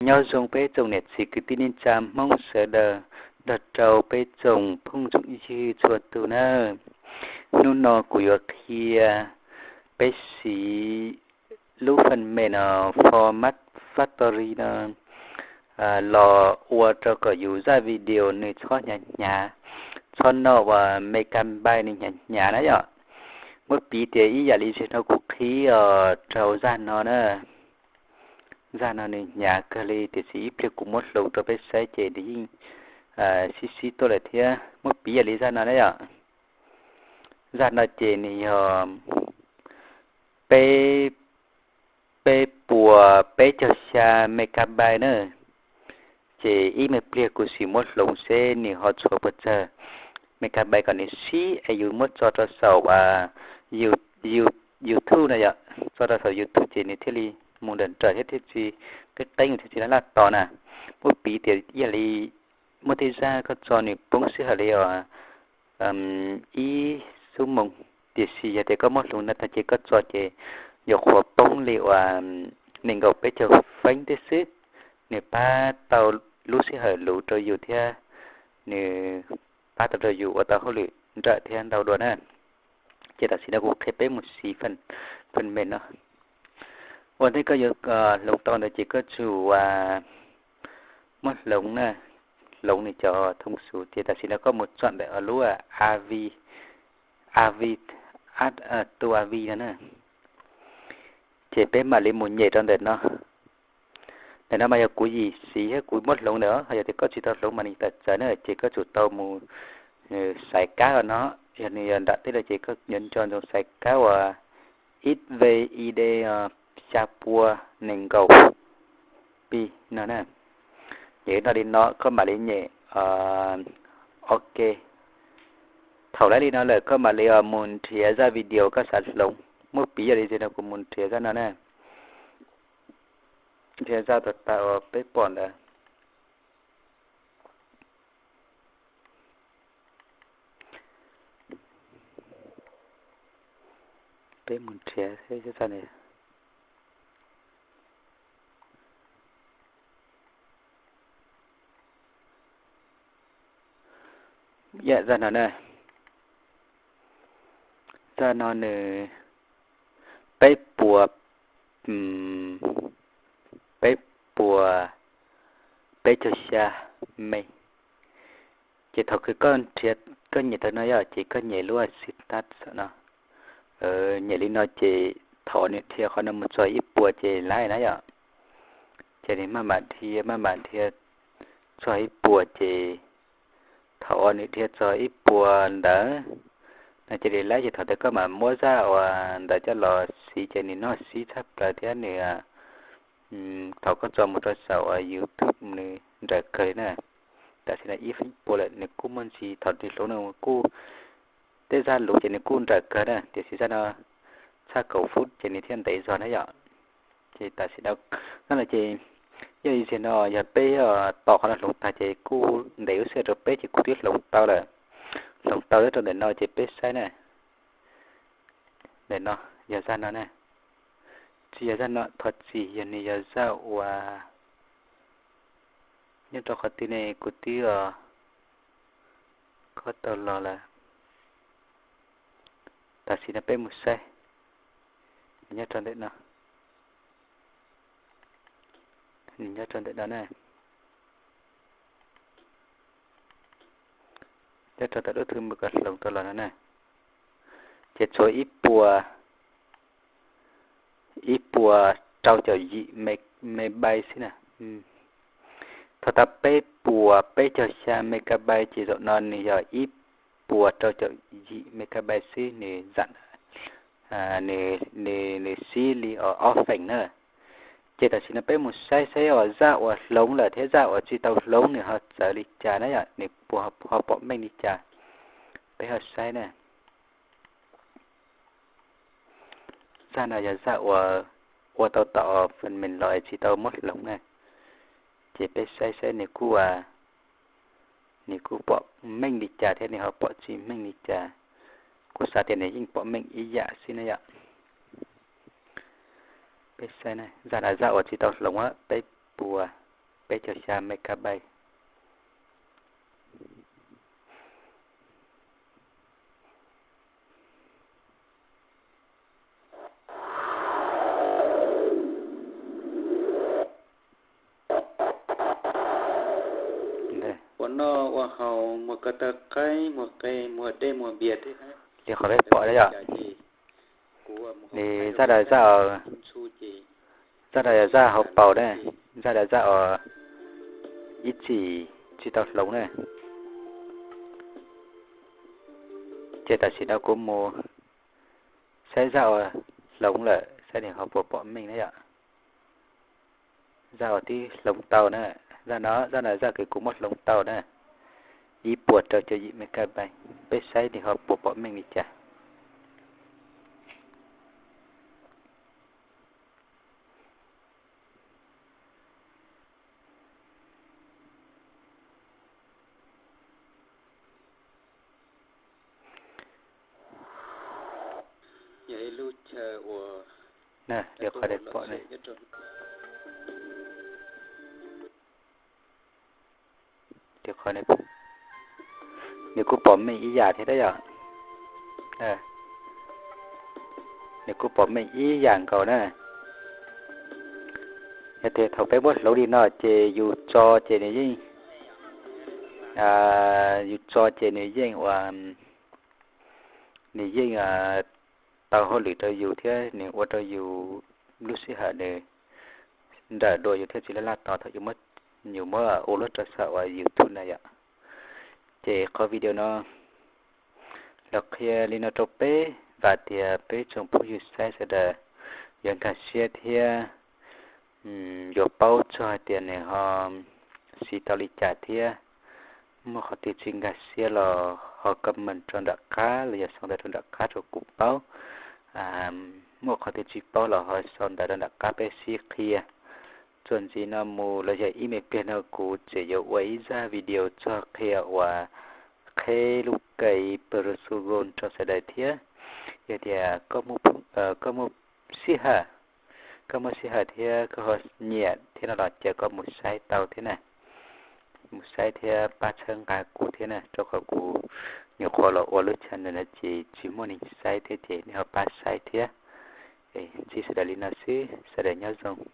Nyob zoo peb tsoom niam txiv kwv tij neej tsa Hmoob sawv daws nrog rau peb tsoom phooj ywg txhua tus nawb. Hnub no kuv yuav qhia peb siv lub phần mềm no, Format Factory no los ua rau kom yus zaj video nws txhob hnyav hnyav, txhob noj uas megabyte nws hnyav hnyav na yom. Muab piv tias ib yam li zaum no kuv qhib os rau zaj no na. Zaj no nws hnyav kawg li tiam sis ib pliag kuv muab hloov rau peb saib ces nws yeej sib sib tuaj lawm thiab. Muab piv yam li zaj no na yom. Zaj no ces nws yog peb, peb puas peb caug xya megabyte na. Ces ib me pliag kuv sim muab hloov seb nws ho txhuav puas tsawg megabyte kom nws sib es yus muab tso rau saum YouTube no yom. Tso rau saum YouTube ces nws thiaj li mus nrawm nrawm thiab thiaj tsis qeeb qeeb, nws thiaj tsis laj laj tos na. Muab piv tias ib yam li muaj tej zaj koj tso nws poob sij hawm li os ib xuab moos, tiam sis yog tias koj muab hloov no tag ces koj tso ces yuav qhuav poob li uas nees nkaum peb caug feeb tib xwb. Nws pab tau lub sij hawm luv rau yus thiab nws pab tau rau yus ua tau hauj lwm nrawm thiab ntau dua na. Ces tam sim no kuv qhia peb mus siv phần mềm no. Ua ntej koj yuav hloov tau ntawd ces koj tsum muab hloov na, hloov nws cov thông số. Ces tam sim no koj mus txog ntawm lub AV, AV, Add to AV no na. Ces peb mam li mus nyem rau ntawm no. Ntawm no mas yog kuv yim siv thiab kuv muab hloov ntawm, ho yog tias koj tsis tau hloov mas nws tawm txawv na, ces koj tsum tau mus xaiv kab no, yog nws yog nram tej lawm ces koj yuav nco ntsoov xaiv kab uas ib ve id xya pua nees nkaum pi no na. Nyem no li no koj mam li nyem OK. Thaum lawv li no lawm koj mam li mus nrhiav zaj video koj xav hloov. Muab piv yog li no kuv mus nrhiav zaj no na. Nrhiav zaj tas tas uas peb pom ntawd. Peb mus nrhiav zaj no. Yam zaj no na, zaj no nws peb puas, peb puas peb caug xya me. Ces thaum kws koj nrhiav, koj nyem tau no yom, ces koj nyem lub start no. Nyem li no ces thaum nws dhia qhov no mus txog ib puas ces laib na yom. Ces nws maj mam dhia maj mam dhia txog ib puas ces thaum uas nws dhia txog ib puas ntawd no ces nws laib ces thaum ntawd koj mam muab zaj uas ntawd coj los siv ces nws noj sib tshaj plaws thiab nws thaum koj tso mus rau saum uas YouTube nws nrawm kawg li na. Tam sim no ib puas lawm nws kuj muaj ntsis, thaum nws hloov no kuj tej zaj luv ces nws kuj nrawm kawg na, tiam sis zaj no txhaj kaum fub ces nws thiaj ntev zog na yom. Ces tam sim no no ces yog li ntawm no yog peb tos qhov no hloov tag ces kuj ntev lub sij hawm rau peb ces kuv twb hloov tau lawm. Hloov tau lawm rau ntawm no ces peb saib na. Ntawm no yog zaj no na. Tsis yog zaj no, thov txim, yog nws yog zaj uas nyob rau qhov twg ne kuv twb kho tau los lawm. Tam sim no peb mus saib, nws nyob rau ntawm no, nws nyob rau ntawm no na. Nyob rau ntawm lub thwj mus kom hloov tau los no na. Ces tshuav ib puas, ib puas rau caum yim megabyte xwb na. Thaum tas peb puas peb caug xya megabyte ces zaum no nws yog ib puas rau caum yim megabyte xwb, nws zam, nws sib li ob feem na. Ces tam sim no peb mus saib saib os, zaj uas hloov lawm thiab zaj uas tsis tau hloov nws ho txawv li cas na yom, nws puas ho pom meej li cas. Peb ho saib na. Zaj no yog zaj uas ua tau tom phần mềm los es tsis tau muab hloov na. Ces peb saib saib nws kuj, nws kuj pom meej li cas thiab nws ho pom tsis meej li cas. Kuv xav tias nws yeej pom meej ib yam xwb na yom. Peb saib na, zaj no zaj uas tsis tau hloov, peb puas peb caug xya megabyte. Ua noj ua haus, muag ko taw qaib, muag qe, muag dej, muag npias thiab. Li qhov peb pom yom, nws zaj daws zaj os, zaj daws zaj hauv paus ne, zaj daws zaj os, ib txhis tsis tau hloov ne. Ces tam sim no kuv mus saib zaj uas hloov lawm saib nws ho puas pom meej na yom. Zaj uas twb hloov tau na, zaj no, zaj no zaj kws kuv muab hloov tau na, ib puas rau caum yim megabyte, peb saib nws ho puas pom meej li cas. Li qhov pom ne, li qhov nws kuj pom meej ib yam thiab yom. Nws kuj pom meej ib yam nkaus na. Yog tias thaum peb muab hloov li no ces yus tso ces nws yeej, yus tso ces nws yeej ua, nws yeej tau hauj lwm rau yus thiab nws ua rau yus lub sij hawm nws nrawm dua yus thiaj tsis laj laj tos thaum yus muab ua lub rau saum uas YouTube na yom. Ces qhov video no los qhia li no rau peb, vam tias peb tsoom phooj ywg saib sawv daws yuav nkag siab thiab yuav paub txog hais tias nws ho siv tau li cas thiab. Muaj qhov twg tsis nkag siab los ho comment rau nram qab los yog sau ntawv rau nram qab rau kuv paub. Muaj qhov twg tsis paub los ho sau ntawv rau nram qab peb sib qhia. Txuas ntxiv no mus los yog ib me pliag no kuv tseem yuav ua ib zaj video txog qhia uas qheb lub kais Perusugol rau sawv daws thiab. Yog tias koj muaj sij hawm, koj muaj sij hawm thiab koj ho nyiam thiab no los ces koj mus saib tau thiab na. Mus saib thiab pab txhawb nqa kuv thiab na, rau qhov kuv nyuam qhuav los ua lub channel no ces tsis muaj neeg saib thiab ces nej ho pab saib thiab. Ntsib sawv daws li no xwb, sawv daws nyob zoo.